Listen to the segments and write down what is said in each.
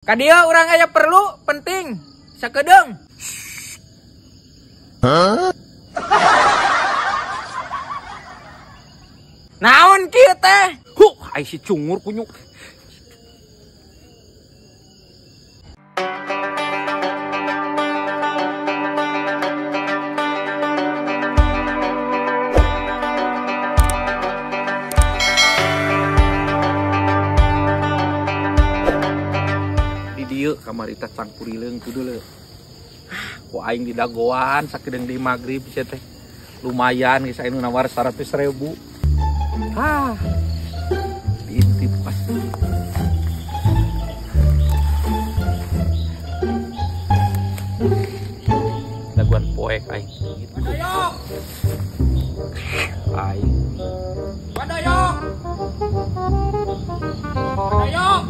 Ka dieu urang aya perlu penting sakedeung. Huh? Naon kieu teh? Huh, ai si cungur kunyuk. Di dieu kamari teh cangkurileung kudu leuh. Ku aing di dagoan sakedeung di magrib sia teh. Lumayan geus aya nu nawar 100.000. Ah, diintip pas. Dagoan poek aing gitu. Aing. Padayok. Padayok.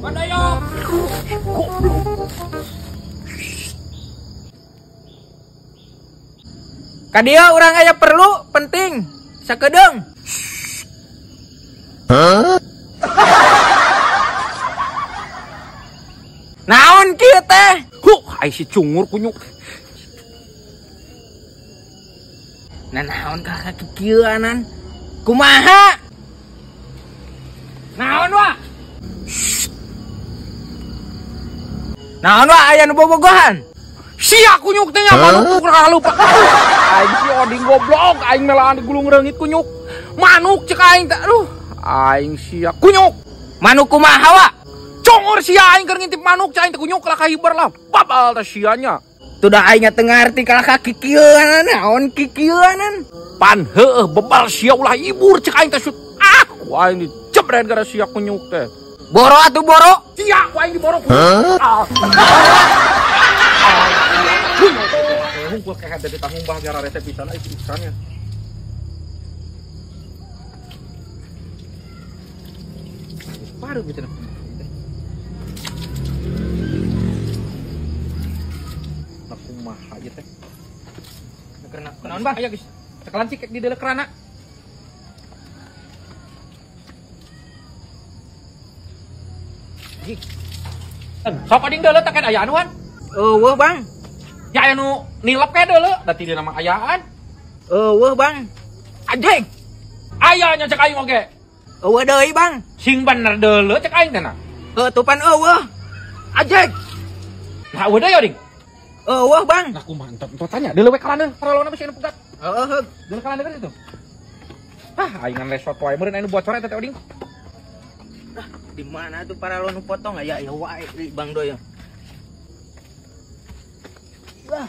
Padayok. Goblok. Ka dieu urang aya perlu penting sakedeung. Huh? Naon kieu teh? Huh, ai si cungur kunyuk. Nah, naon ka kikieuanan? Kumaha? Naon wa? Naon wa aya nu bobogohan? Sia kunyuk teh nya manuk lupa. Aing si oding goblok, aing melaan di gulung reungit kunyuk. Manuk cek aing teh, aduh. Aing sia kunyuk. Manuk kumaha wa? Congor sia aing keur ngintip manuk cek aing teh kunyuk lah kahibar lah. Babal teh sia nya. Tuh dah aing teu ngarti kalah ka kikieuanan, naon kikieuanan? Pan heueuh bebal sia ulah ibur cek aing teh sut. Ah, ku aing dijebret gara sia kunyuk teh. Boro atuh boro. Sia ku aing diboro kunyuk. Ah. Hungkul kayak ada di tanggung bah gara resep pisan ai pisannya. Baru gitu nah. Nah kumaha ieu teh. Karena kunaon bah? Aya geus. Cekalan cik di deuleu kerana. Jik. Sok ading deuleu teh kan aya anuan. Eueuh Bang. Ya aya nu nilep kae deuleu, da ti nama ayaan. Eueuh Bang. Anjing. Aya nya cek aing oge. Eueuh deui Bang. Sing bener deuleu cek aing teh na. Heuh tupan eueuh. Anjing. Nah eueuh deui oding. Eueuh Bang. Nah kumaha entot tanya deuleu we kalana paralona bisi anu pegat. Heueuh heuh. Deuleu kalana kan itu. Ah aing ngan lesot wae meureun aya nu bocor eta teh oding. Ah di mana tuh paralon nu potong aya ya wae Bang Doyo. Wah.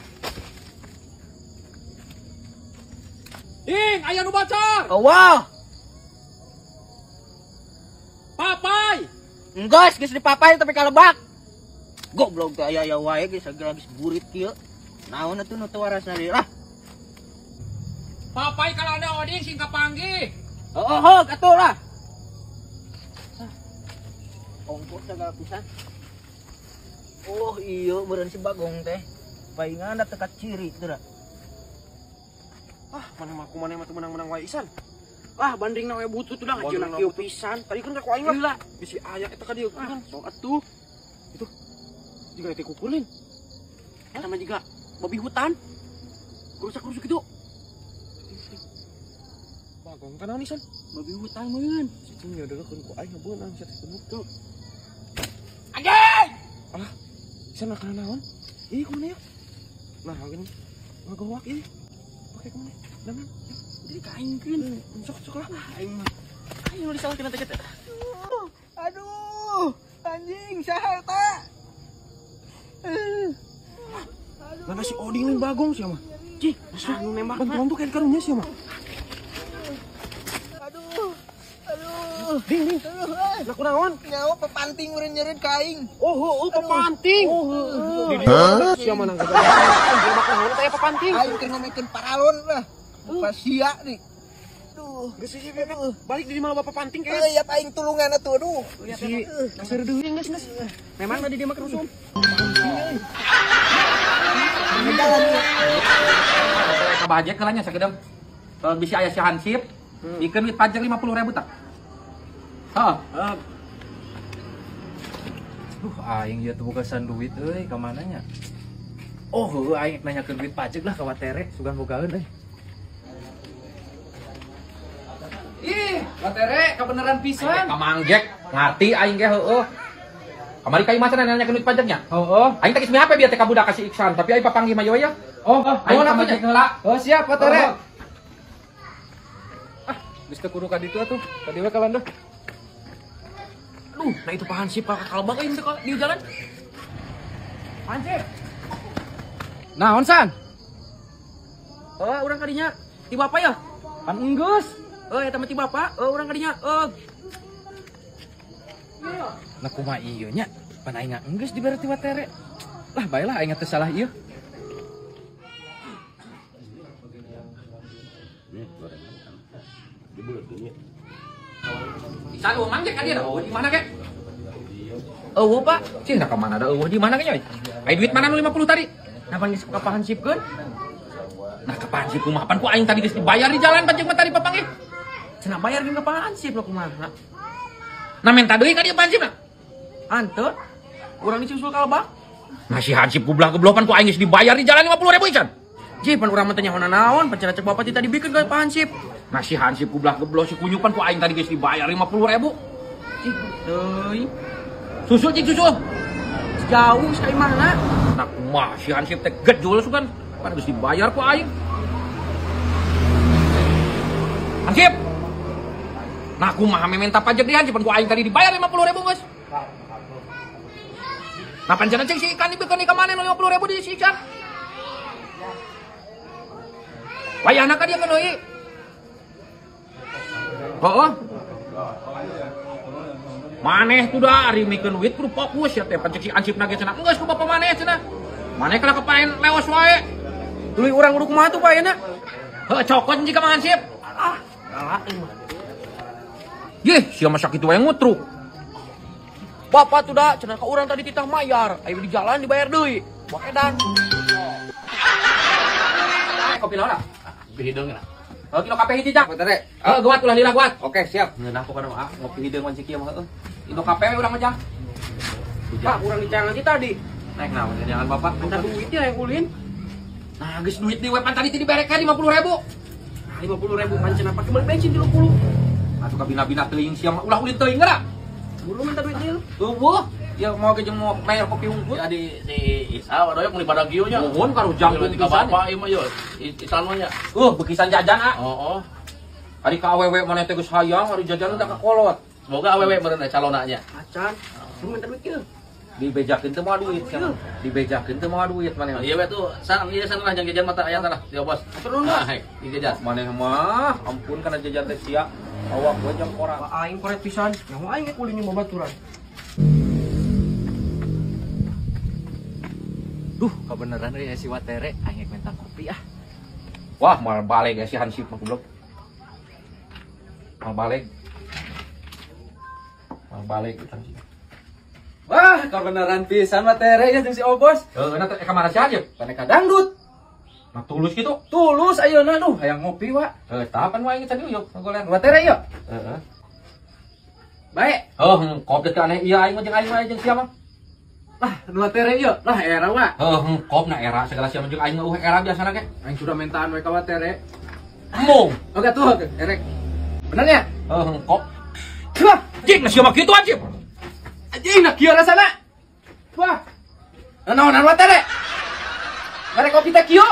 Ding, aya nu bocor. Eueuh. Papai. Enggeus, geus dipapai tapi kalebak. Goblok teh aya aya wae geus sagala geus burit kieu. Naon atuh nu teu warasna deui lah. Papai kalau ada oding sing kapanggih. Heueuh heuh atuh lah. Ongkos sagala pisan. Oh iya meureun si Bagong teh. Paingan da teka ciri teu da. Ah, mana mah kumaha mah teu menang-menang wae isan. Ah, bandingna we butut udah ngajeuna kieu pisan. Tadi kan ku aing lah. Bisi aya eta ka dieu kan. Sok atuh. Itu jiga teh kukulin. Sama juga babi hutan. Kerusak-kerusuk gitu. Bagong kan naon isan? Babi hutan meureun. Cicing nya deuleukeun ku aing ngabeunang sia teh kunyuk tuh. Anjing! Alah, isan kana naon? Ih, kumaha ya? Nah, gini. Ngagowak ieu. Oke, kumaha? Dangan. Jadi ka aing keun. Sok-sok lah aing mah. Aing nu disalahkeun teh teh. Aduh, anjing saha eta? Mana si Oding lain Bagong sia mah. Cih, anu nembak. Bantuan tuh kayak karunya sia mah. Aduh. Aduh. Ding, ding. Lah kunaon? Nyawa pepanting meureun nyeureun ka aing. Oh, heueuh pepanting. Oh, heueuh. Sia mah nangka. Nembak naon teh pepanting? Aing keur ngomekeun paralon lah. Pas sia nih. Aduh, geus sih balik di mana bapak panting kayak. Heuh, ya aing tulungan atuh aduh. Si kasir deui geus geus. Memang tadi dia mah kerusum. Ka bajek heula nya sakedeung. Bisi aya si hansip, bikeun wit pajak 50.000 tah. Heeh. Duh, aing ieu teu bogasan duit euy, ka mana nya? Oh, heueuh aing nanyakeun duit pajak lah ka Watere, sugan bogaeun euy. Ih, Watere kabeneran pisan. Ka Mang Jack, ngarti aing ge heueuh. Kamari ka imah cenah nanyakeun duit pajaknya. Heueuh. Aing teh geus mihape bieu teh ka budak ka si Iksan, tapi aing papanggih mah ya. Oh, aing ka Mang Jack heula. Oh, siap Watere. Ah, geus teu kudu ka ditu atuh. Ka dieu we kalandeuk. Aduh, nah itu Pak Hansip kakak kalbak euy teu di jalan. Pak Hansip. Naon San? Oh, urang kadinya ti bapak ya? Pan enggeus. Oh, eta mah ti bapak. Oh, urang kadinya. Oh. Nah kumaha ieu nya? Pan aing enggeus dibere ti Watere. Lah bae lah aing teu salah ieu. Isan eueuh Mang Jack ka dieu eueuh di mana ge? Eueuh, Pak. Cih, nah ka mana da eueuh di mana ge nya? Ai duit mana nu 50 tadi? Nah, pan geus ka Pak Hansipkeun. Nah, ka Pak Hansip kumaha pan ku aing tadi geus dibayar di jalan pajak mah tadi papanggih. Cenah bayar jeung ka Pak Hansip lah kumaha. Nah, minta deui ka dieu Pak Hansip na. Hanteu. Urang disusul ka lebak. Nah, si Hansip gublah-gubloh pan ku aing geus dibayar di jalan 50.000 ican. Jih, pan urang mah teh nyaho naon, pan cenah cek bapak ti tadi bikeun ka Pak Hansip. Nah, si Hansip gublah-gubloh si kunyupan ku aing tadi geus dibayar 50.000. Cih, teuing. Susul cing susul. Jauh sekali mana? Nah, kumaha si Hansip teh gejul sugan, pan geus dibayar ku aing. Hansip. Nah, kumaha minta pajak di Hansip pan ku aing tadi dibayar 50.000 geus. Nah, pancen cing si ikan dibikeun ka maneh 50.000 di si ikan. Wayahna ka dieu deui. Heeh. Maneh tuh dah ari mikeun duit kudu fokus ya teh pancen si Hansip na ge cenah. Enggeus ku bapa maneh cenah. Maneh kalah kepaen leos wae. Tuluy urang kudu kumaha tuh Pak ayeuna? Heuh, cokot jika Mang Hansip. Ah, galak ieu mah. Yeh, sia mah sakitu wae ngutruk. Bapak tuh dah cenah ka urang tadi titah mayar, ayo di jalan dibayar deui. Wah edan. Kopi naon? Kopi hideung lah. Oh, kilo kape hiji jak. Watere. Heuh, geuwat ulah lila geuwat. Oke, siap. Ngeunah pokona mah ngopi hideung wan kieu mah heueuh. Indo kape we urang mah jang. Pak, urang dicangan ti tadi. Naik naon jangan bapak. Minta duit ya yang ulin. Nah, geus duit di we pan tadi ti diberekeun 50.000. Nah, 50.000 pan cenah pake meuli bensin 30. Atuh ka bina-bina teuing sia mah ulah ulin teuing geura. Buru minta duit deui. Eueuh, ya mau ge jeung mau bayar kopi unggul. Ya di si Isa wadoyok meuli badagio nya. Nuhun ka rujang tiga bapak ieu mah yo. Isan mah nya. Bekisan jajan ah. Heeh. Ari ka awewe maneh teh geus hayang ari jajan teh ka kolot. Semoga awewe meureun calonna nya. Acan, lu minta duit ieu. Dibejakeun teu moal duit sia. Dibejakeun teu moal duit maneh. Iya we tuh, san ieu san lah jang jajan mata aya tanah di obos. Turun lah. Nah, di jajan. Maneh mah ampun kana jajan teh sia. Awak gua jang koran. Aing koret pisan. Nyaho aing ge kulin babaturan. Duh, kabeneran euy si Watere aing minta kopi ah. Wah, mal balik ya si Hansip mah goblok. Mal balik. Mal balik Hansip. Wah, kabeneran pisan Watere ya jeung si Obos. Heuh, na teh ka mana si Hansip? Pane ka dangdut. Nah, tulus gitu. Tulus ayeuna duh, hayang ngopi wa. Heuh, tah pan wae geus tadi yuk ngogolean. Watere yuk. Heeh. Baik. Heuh, kopi teh aneh ieu aing mah jeung aing mah jeung sia mah. Lah, Watere yuk. Lah era wa. Heuh, kop na era segala sia mah jeung aing mah era biasana ge. Aing sudah mintaan we ka Watere. Embung. Oke tuh, erek. Bener nya? Heuh, kop. Wah, Jing, nah sia mah kitu anjing. Anjing, nah kieu rasana. Wah. Naonan Watere? Mere kopi teh kieu.